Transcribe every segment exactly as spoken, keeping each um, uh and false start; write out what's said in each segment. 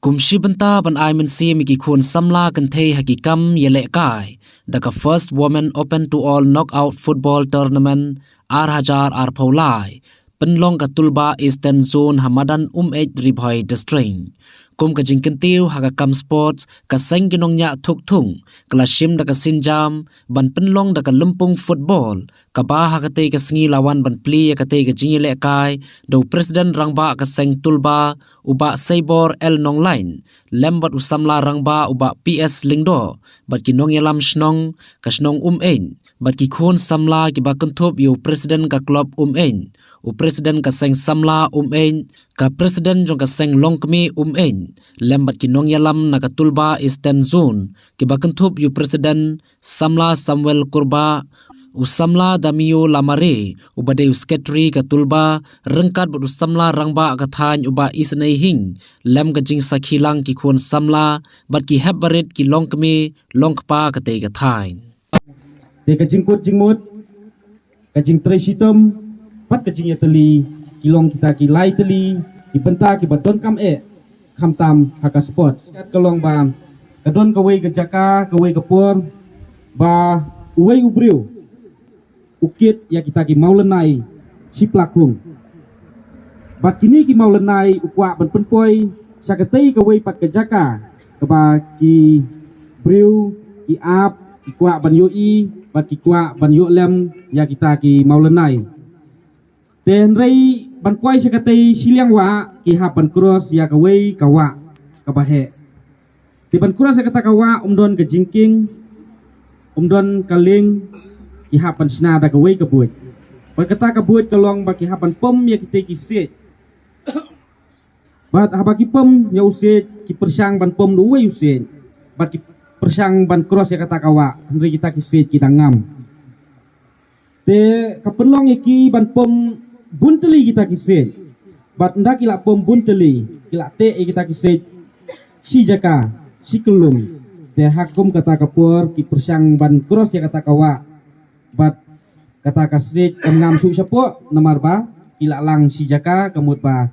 Kum shi bynta ban ai mynsiem ïa ki khun samla kynthei ha ki kam ïalehkai da ka First Women Open to All Knockout Football Tournament ar hajar arphew lai, pynlong ka Tulba Eastern Zone ha madan Umeit, Ri Bhoi District. Kum ka jingkyntiew ha ka kam sports, ka seng ki nongñiah thuk thung ka la shim da ka sienjam ban pynlong da ka lympung football, kaba ha katei ka sngi la wan ban plie ïa katei ka jingïalehkai da u President Rangbah ka seng Tulba, u Bah Seibor L Nonglait, lem bad u samla rangbah u Bah P S Lyngdoh, bad ki nongïalam shnong ka shnong Umeit, bad ki khun samla kiba kynthup ïa u President ka Club Umeit, u President ka seng samla Umeit, ka President jong ka seng longkmie Umeit, lem bad ki nongïalam na ka Tulba Eastern Zone, kiba kynthup ïa u President samla Samuel Kurbah, u samla Damio Lamare, uba dei u Secretary ka Tulba, ryngkat bad u samla rangbah ka thaiñ u Bah Isnei Hing, lem ka jingsakhi lang ki khun samla bad ki hep barit ki longkmie longkpa katei ka thaiñ. Te ka jingkut jingmut, ka jingtrei shitom, bad ka jingïatylli, ki long kita ki lai tylli ki bynta kiba donkam eh, khamtam ha ka sports. Ka long ba ka don kawei ka jaka, kawei ka por ba uwei u briew u kit ïa kita ki mawlynnai shi plakhung. Bad kine ki mawlynnai u kwah ban pynpoi sha katei kawei pat ka jaka kaba ki briew ki ap, ki kwah ban ïohi bad ki kwah ban ïoh lem ïa kita ki mawlynnai. Te hynrei ban poi sha katei shiliang wah, ki hap ban cross ïa kawei ka wah kaba heh. Te ban cross ïa kata ka wah, um don ka jingkieng, um don ka lieng, ki hap ban shna da kawei ka buit. Bad kata ka buit ka long ba ki hap ban pom ïa kitei ki siej. Bad haba ki pom ïa u siej, ki pyrshang ban pom da uwei u siej. Bad ki pyrshang ban cross ïa kata ka wah, hynrei kita ki siej ki dang ngam. Te ka pynlong ïa ki ban pom bun tylli kita ki siej. Bad ynda ki la pom bun tylli, ki la teh ïa kita ki siej shi jaka, shi kyllum. Te ha kum kata ka por ki pyrshang ban cross ïa kata ka wah. Bad kata ka siej kam ngam shuh shapoh, namar ba ki la lang shi jaka, ka mut ba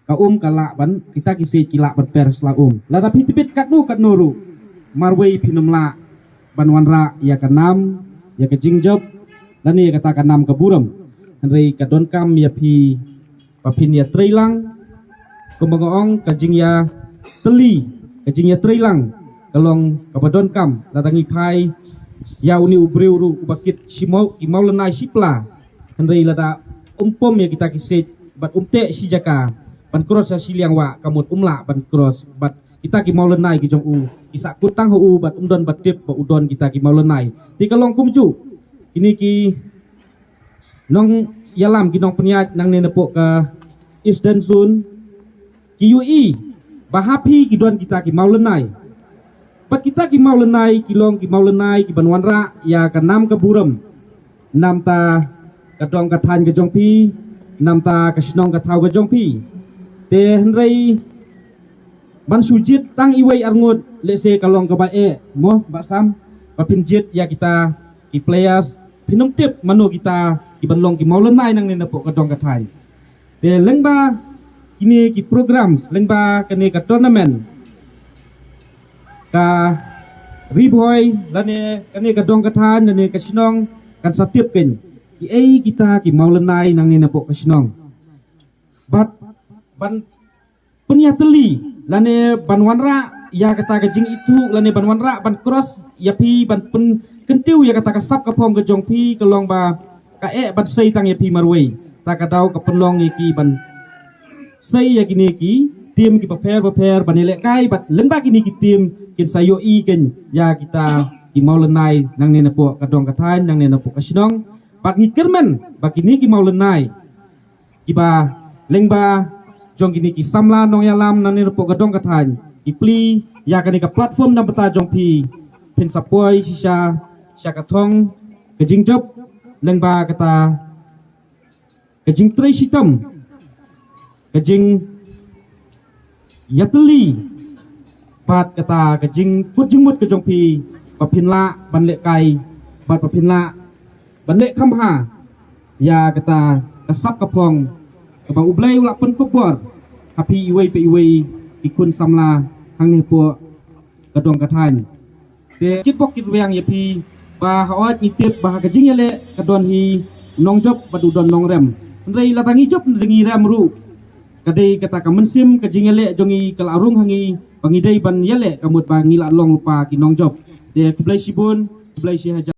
ka um ka lah ban, kita ki siej ki lah ban per sla um. Lada phi tbit katno katno ruh, marwei phin ym lah ban wanrah ïa ka nam, ïa ka jingjop, lane ïa kata ka nam ka burom. Hynrei ka donkam ïa phi ba phin ïatrei lang, kumba nga ong, ka jingïatylli, ka jingïatrei lang ka long kaba donkam. Lada ngi phai ïa une u briew ruh uba kit shi maw, ki mawlynnai shi pla, hynrei lada um pom ïa kita ki siej bad um teh shi jaka ban cross ïa shiliang wah, ka mut um lah ban cross. Bad kita ki mawlynnai ki jong u ki sahkut tang ha u bad um don ba tip ba u don kita ki mawlynnai. Te ka long kumjuh, kine ki nongïalam, ki nongpynïaid nangne napoh ka Eastern Zone, ki ïohi ba ha phi ki don kita ki mawlynnai. Bad kita ki mawlynnai ki long ki mawlynnai ki ban wanrah ïa ka nam ka burom, namta ka dong ka thaiñ ka jong phi, namta ka shnong ka thaw ka jong phi. Te hynrei ban shu jied tang iwei arngut, lehse ka long kaba eh mo, Bah Sam, ba phin jied ïa kita ki players, phin ym tip mano kita ki ban long ki mawlynnai nangne napoh ka dong ka thaiñ. Te lyngba kine ki programs, lyngba kane ka tournament, ka Ri Bhoi lane kane ka dong ka thaiñ lane ka shnong kan sa tip kein kiei kita ki mawlynnai nangne napoh ka shnong. Bad ban pynïatylli lane ban wanrah ïa kata ka jingithuh lane ban wanrah ban cross ïa phi, ban pynkyntiew ïa kata ka sap ka phong ka jong phi, ka long ba ka eh ban sei tang ïa phi marwei. Ta ka daw ka pynlong ïa ki ban sei ïa kine ki team kiba pher ba pher ban ïalehkai, bad lyngba kine ki team kin sa ïohi kein ïa kita ki mawlynnai nangne napoh ka dong ka thaiñ, nangne napoh ka shnong. Bad ngi kyrmen ba kine ki mawlynnai kiba lyngba jong kine ki samla nongïalam nangne napoh ka dong ka thaiñ, ki plie ïa kane ka platform na bynta jong phi, phin sa poi shisha sha ka thong ka jingjop lyngba kata ka jingtrei shitom, ka jingïatylli, bad kata ka jingkut jingmut ka jong phi, ba phin lah ban lehkai, bad ba phin lah ban leh kham bha ïa kata ka sap ka phong kaba U Blei u la pynkup bor ha phi iwei pa iwei ki khun samla hangne hapoh ka dong ka thaiñ. Te kitbok kitrwiang ïa phi ba hooid ngi tip ba ha ka jingïaleh ka don hi nongjop bad u don nongrem. Hynrei lada ngi jop ne ngi rem ruh, ka dei kata ka mynsiem ka jingïaleh jong ngi ka la rung ha ngi ba ngi dei ban ïaleh ka mut ba ngi la long lypa ki nongjop. Te khublei shibun, khublei shihajar.